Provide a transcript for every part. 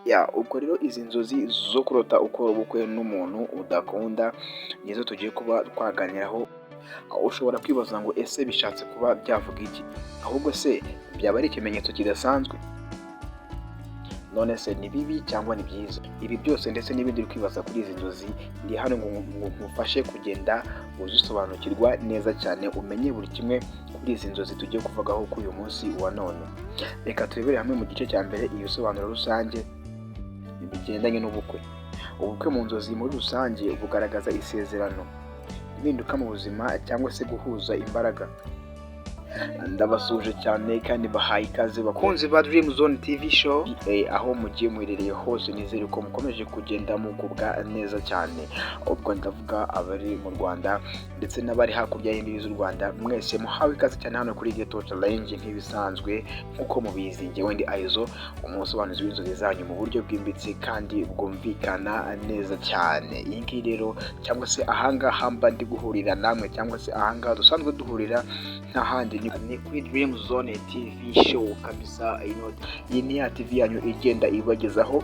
Ya, ubwo rero izi nzozi zo kurota ukora ubukwe n'umuntu udakunda nizo tugiye kuba twaganiraho. Ushobora kwibaza ngo: "Ese bishatse kuba byavuga iki? Ahubwo se byaba ari ikimenyetso kidasanzwe? None se ni bibi cyangwa ni byiza?" Ibi byose ndetse n'ibindi uri kwibaza kuri izi nzozi, ndi hano ngo nkufashe kugenda uzisobanukirwa neza cyane, umenye buri kimwe kuri izi nzozi tugiye kuvugaho kuri uyu munsi wa none. Reka turebere hamwe mu gice cya mbere ibisobanuro rusange bigendanye n'ubukwe. Ubukwe mu nzozi muri rusange bugaragaza isezerano, impinduka mu buzima cyangwa se guhuza imbaraga. Ndabasuhuje cyane kandi bahaye ikaze, bakunzi ba Dream Zone TV Show, aho mugiye muherereye hose. Nizere ko mukomeje kugenda mugubwa neza cyane. Ubwo ndavuga abari mu Rwanda ndetse n'abari hakurya y'imbibi z'u Rwanda, mwese muhawe ikaze cyane hano kuri Ghetto Challenge. Nk'ibisanzwe, nk'uko mubizi, njyewe ndi Aizo, umusobanuzi w'inzozi zanyu mu buryo bwimbitse kandi bwumvikana neza cyane. Iyi ngiyi rero, cyangwa se ahangaha mba ndi guhurira namwe, cyangwa se ahangaha dusanzwe duhurira, nta handi ni kuri Dream Zone TV Show kabisa. Iyi ni ya TV yanyu igenda ibagezaho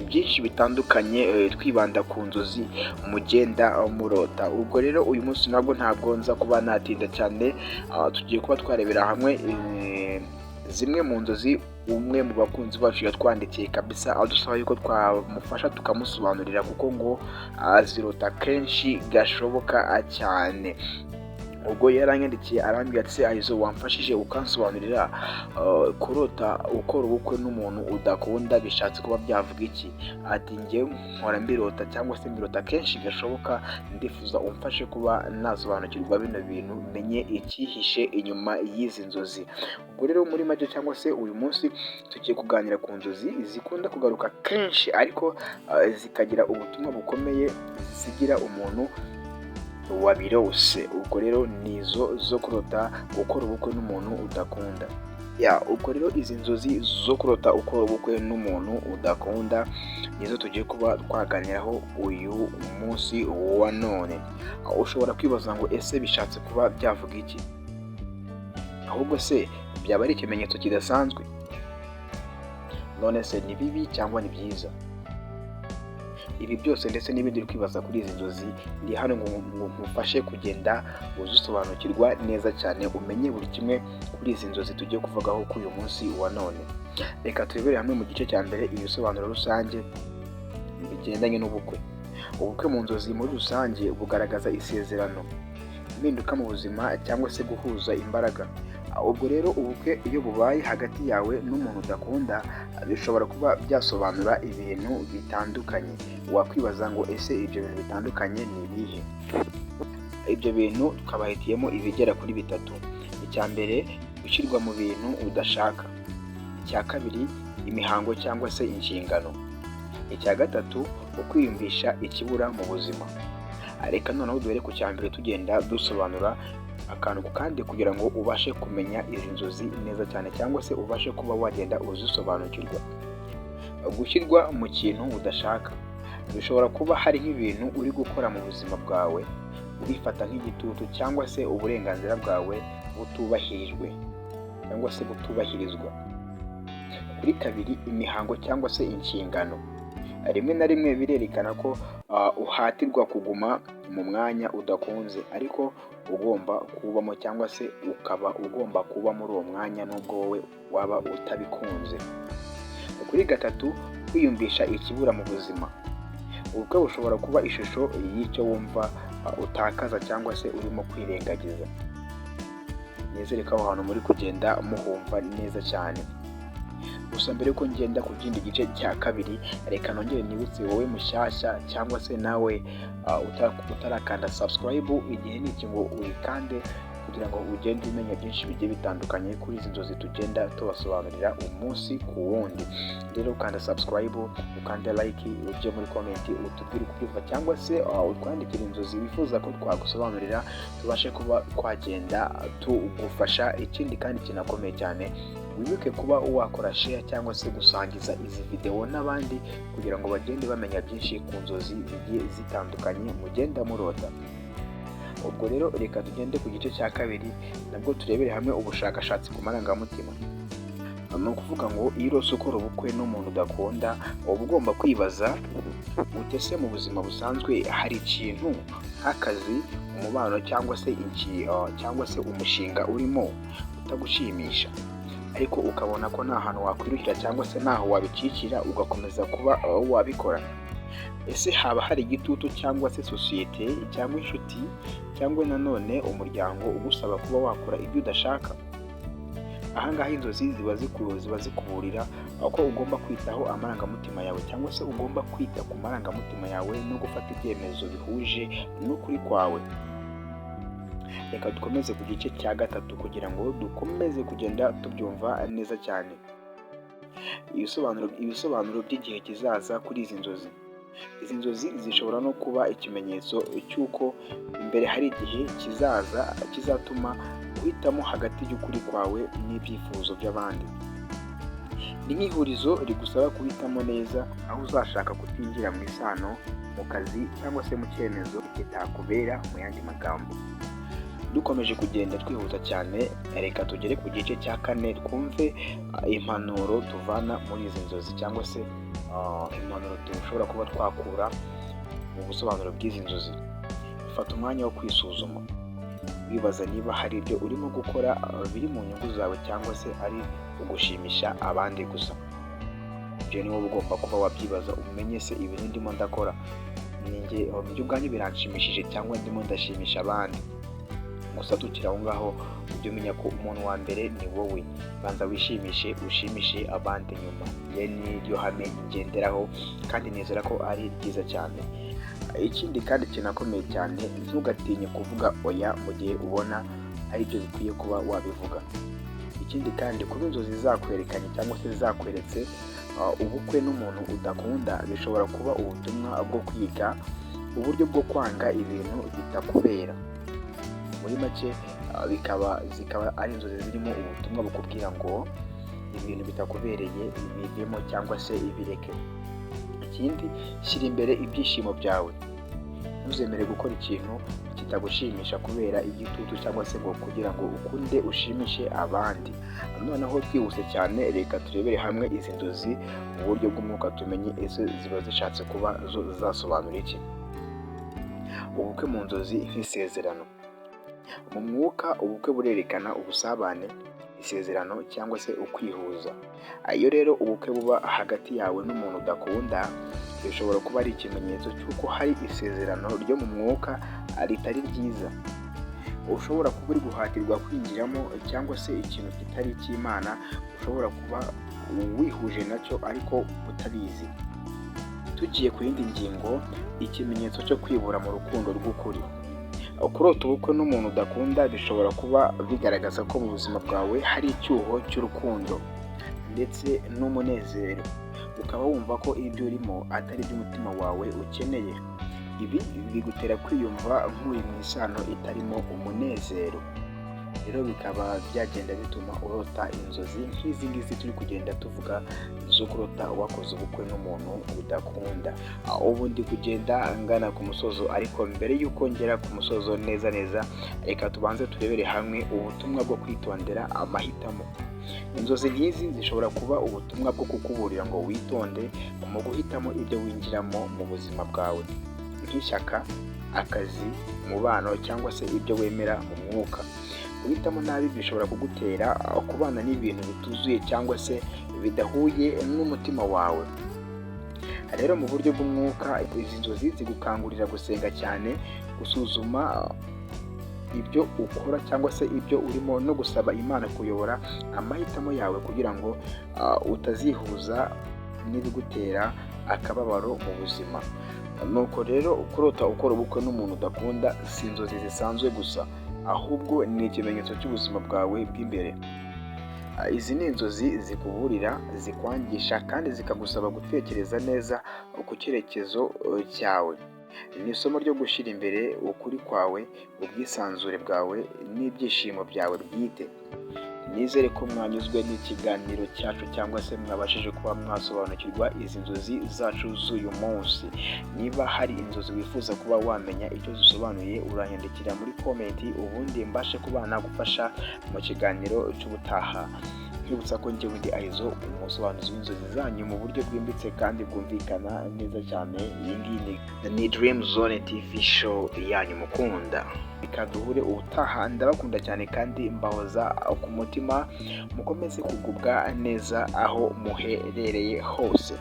byinshi bitandukanye, twibanda ku nzozi mugenda murota. Ubwo rero uyu munsi nabwo ntabwo nza kuba natinda cyane, tugiye kuba twarebera hamwe zimwe mu nzozi umwe mu bakunzi bacu yatwandikiye kabisa, adusaba yuko twamufasha tukamusobanurira, kuko ngo azirota kenshi gashoboka cyane. Ubwo yaranyandikiye arambwira ati: "Aizo, wamfashije ukansobanurira kurota ukora ubukwe n'umuntu udakunda bishatse kuba byavuga iki?" Ati: "Njye mpora mbirota, cyangwa se mbirota kenshi gashoboka, ndifuza umfashe kuba nasobanukirwa bino bintu, menye icyihishe inyuma y'izi nzozi." Ubwo rero muri make, cyangwa se uyu munsi tugiye kuganira ku nzozi zikunda kugaruka kenshi, ariko zikagira ubutumwa bukomeye zisigira umuntu wabirose. Ubwo rero ni izo zo kurota gukora ubukwe n'umuntu udakunda. Ya, ubwo rero izi nzozi zo kurota ukora ubukwe n'umuntu udakunda nizo tugiye kuba twaganiraho uyu munsi wa none. Ushobora kwibaza ngo: "Ese bishatse kuba byavuga iki? Ahubwo se byaba ari ikimenyetso kidasanzwe? None se ni bibi cyangwa ni byiza?" Ibi byose ndetse n'ibindi uri kwibaza kuri izi nzozi, ndi hano ngo nkufashe kugenda uzisobanukirwa neza cyane, umenye buri kimwe kuri izi nzozi tugiye kuvugaho kuri uyu munsi wa none. Reka turebere hamwe mu gice cya mbere ibisobanuro rusange bigendanye n'ubukwe. Ubukwe mu nzozi muri rusange bugaragaza isezerano, impinduka mu buzima cyangwa se guhuza imbaraga. Ubwo rero ubukwe iyo bubaye hagati yawe n'umuntu udakunda, bishobora kuba byasobanura ibintu bitandukanye. Wakwibaza ngo: "Ese ibyo bintu bitandukanye ni ibihe?" Ibyo bintu twabahitiyemo ibigera kuri bitatu. Icya mbere, gushyirwa mu bintu udashaka. Icya kabiri, imihango cyangwa se inshingano. Icya gatatu, ukwiyumvisha ikibura mu buzima. Reka noneho duhere ku cya mbere, tugenda dusobanura akantu ku kandi, kugira ngo ubashe kumenya izi nzozi neza cyane, cyangwa se ubashe kuba wagenda uzisobanukirwa. Gushyirwa mu kintu udashaka bishobora kuba hari nk'ibintu uri gukora mu buzima bwawe ubifata nk'igitutu, cyangwa se uburenganzira bwawe butubahirijwe cyangwa se butubahirizwa. Kuri kabiri, imihango cyangwa se inshingano. Rimwe na rimwe birerekana ko uhatirwa kuguma mu mwanya udakunze, ariko ugomba kuwubamo, cyangwa se ukaba ugomba kuba muri uwo mwanya nubwo wowe waba utabikunze. Kuri gatatu, kwiyumvisha ikibura mu buzima. Ubukwe bushobora kuba ishusho y'icyo wumva utakaza cyangwa se urimo kwirengagiza. Nizere ko aho hantu muri kugenda muhumva neza cyane. Gusa mbere yuko ngenda ku kindi gice cya kabiri, reka nongere nibutse wowe mushyashya cyangwa se nawe utarakanda subscribe, igihe ni iki ngo uyikande, kugira ngo ugende umenya byinshi bigiye bitandukanye kuri izi nzozi tugenda tubasobanurira umunsi ku wundi. Rero ukanda subscribe, ukande like, ujye muri comment utubwire uko ubyumva, cyangwa se utwandikire inzozi wifuza ko twagusobanurira, tubashe kuba twagenda tugufasha. Ikindi kandi kinakomeye cyane, wibuke kuba wakora share cyangwa se gusangiza izi videwo n'abandi, kugira ngo bagende bamenya byinshi ku nzozi zigiye zitandukanye mugenda murota. Ubwo rero reka tugende ku gice cya kabiri, nabwo turebere hamwe ubushakashatsi ku marangamutima. Ni ukuvuga ngo iyo urose ukora ubukwe n'umuntu udakunda, uba ugomba kwibaza uti: ese mu buzima busanzwe hari ikintu nk'akazi, umubano cyangwa se umushinga urimo utagushimisha, ariko ukabona ko nta hantu wakwirukira cyangwa se ntaho wabicikira, ugakomeza kuba wabikora? Ese haba hari igitutu cyangwa se sosiyete cyangwa inshuti cyangwa nanone umuryango ugusaba kuba wakora ibyo udashaka? Ahangaha inzozi ziba zikuburira ko ugomba kwitaho amarangamutima yawe, cyangwa se ugomba kwita ku marangamutima yawe no gufata ibyemezo bihuje n'ukuri kwawe. Reka dukomeze ku gice cya gatatu kugira ngo dukomeze kugenda tubyumva neza cyane. Ibisobanuro by'igihe kizaza kuri izi nzozi. Izi nzozi zishobora no kuba ikimenyetso cy'uko imbere hari igihe kizaza kizatuma uhitamo hagati y'ukuri kwawe n'ibyifuzo by'abandi. Ni nk'ihurizo rigusaba guhitamo neza, aho uzashaka kutinjira mu isano, mu kazi cyangwa se mu cyemezo kitakubera, mu yandi magambo. Dukomeje kugenda twihuta cyane, reka tugere ku gice cya kane, twumve impanuro tuvana muri izi nzozi, cyangwa se impanuro dushobora kuba twakura mu busobanuro bw'izi nzozi. Fata umwanya wo kwisuzuma, wibaza niba hari ibyo urimo gukora biri mu nyungu zawe cyangwa se ari ugushimisha abandi gusa. Ibyo ni wowe ugomba kuba wabyibaza, umenye se ibintu ndimo ndakora ni njye ubwanjye biranshimishije cyangwa ndimo ndashimisha abandi gusa? Tukiri aho ngaho, ujye umenya ko umuntu wa mbere ni wowe. Banza wishimishe, ushimishe abandi nyuma. Njye niryo hame ngenderaho kandi nizera ko ari ryiza cyane. Ikindi kandi kinakomeye cyane, ntugatinye kuvuga oya mu gihe ubona aribyo bikwiye kuba wabivuga. Ikindi kandi, kuba inzozi zakwerekanye cyangwa se zakweretse ubukwe n'umuntu udakunda, bishobora kuba ubutumwa bwo kwiga uburyo bwo kwanga ibintu bitakubera. Muri make, bikaba zikaba ari inzozi zirimo ubutumwa bukubwira ngo ibintu bitakubereye bivemo cyangwa se ibireke. Ikindi, shyira imbere ibyishimo byawe. Ntuzemere gukora ikintu kitagushimisha kubera igitutu cyangwa se ngo kugira ngo ukunde ushimishe abandi. Noneho twihuse cyane, reka turebere hamwe izi nzozi mu buryo bw'umwuka, tumenye ese ziba zishatse kuba zo zasobanura iki. Ubukwe mu nzozi nk'isezerano. Mu mwuka, ubukwe burerekana ubusabane, isezerano cyangwa se ukwihuza. Iyo rero ubukwe buba hagati yawe n'umuntu udakunda, bishobora kuba ari ikimenyetso cy'uko hari isezerano ryo mu mwuka ritari ryiza ushobora kuba uri guhatirwa kwinjiramo, cyangwa se ikintu kitari icy'Imana ushobora kuba wihuje nacyo ariko utabizi. Tugiye ku yindi ngingo, ikimenyetso cyo kwibura mu rukundo rw'ukuri. Kurota ubukwe n'umuntu udakunda bishobora kuba bigaragaza ko mu buzima bwawe hari icyuho cy'urukundo ndetse n'umunezero, ukaba wumva ko ibyo urimo atari byo umutima wawe ukeneye. Ibi bigutera kwiyumva nk'uri mu isano itarimo umunezero. Rero bikaba byagenda bituma urota inzozi nk'izi ngizi turi kugenda tuvuga, zo kurota wakoze ubukwe n'umuntu udakunda. Ubu ndi kugenda ngana ku musozo, ariko mbere y'uko ngera ku musozo neza neza, reka tubanze turebere hamwe ubutumwa bwo kwitondera amahitamo. Inzozi nk'izi zishobora kuba ubutumwa bwo kukuburira ngo witonde mu guhitamo ibyo winjiramo mu buzima bwawe, nk'ishyaka, akazi, umubano cyangwa se ibyo wemera mu mwuka. Guhitamo nabi bishobora kugutera kubana n'ibintu bituzuye cyangwa se bidahuye n'umutima wawe. Rero mu buryo bw'umwuka, izi nzozi zigukangurira gusenga cyane, gusuzuma ibyo ukora cyangwa se ibyo urimo, no gusaba Imana kuyobora amahitamo yawe kugira ngo utazihuza n'ibigutera akababaro mu buzima. Nuko rero, kurota ukora ubukwe n'umuntu udakunda si inzozi zisanzwe gusa, ahubwo ni ikimenyetso cy'ubuzima bwawe bw'imbere. Izi ni inzozi zikuburira, zikwangisha kandi zikagusaba gutekereza neza ku cyerekezo cyawe. Ni isomo ryo gushyira imbere ukuri kwawe, ubwisanzure bwawe n'ibyishimo byawe bwite. Nizere ko mwanyuzwe n'ikiganiro cyacu cyangwa se mwabashije kuba mwasobanukirwa izi nzozi zacu z'uyu munsi. Niba hari inzozi wifuza kuba wamenya icyo zisobanuye, uranyandikira muri comment, ubundi mbashe kuba nagufasha mu kiganiro cy'ubutaha. Nkwibutsa ko njyewe ndi Aizo, umusobanuzi w'inzozi zanyu mu buryo bwimbitse kandi bwumvikana neza cyane. Iyi ngiyi ni Dream Zone TV Show yanyu mukunda. Reka duhure ubutaha. Ndabakunda cyane kandi mbahoza ku mutima. Mukomeze kugubwa neza aho muherereye hose.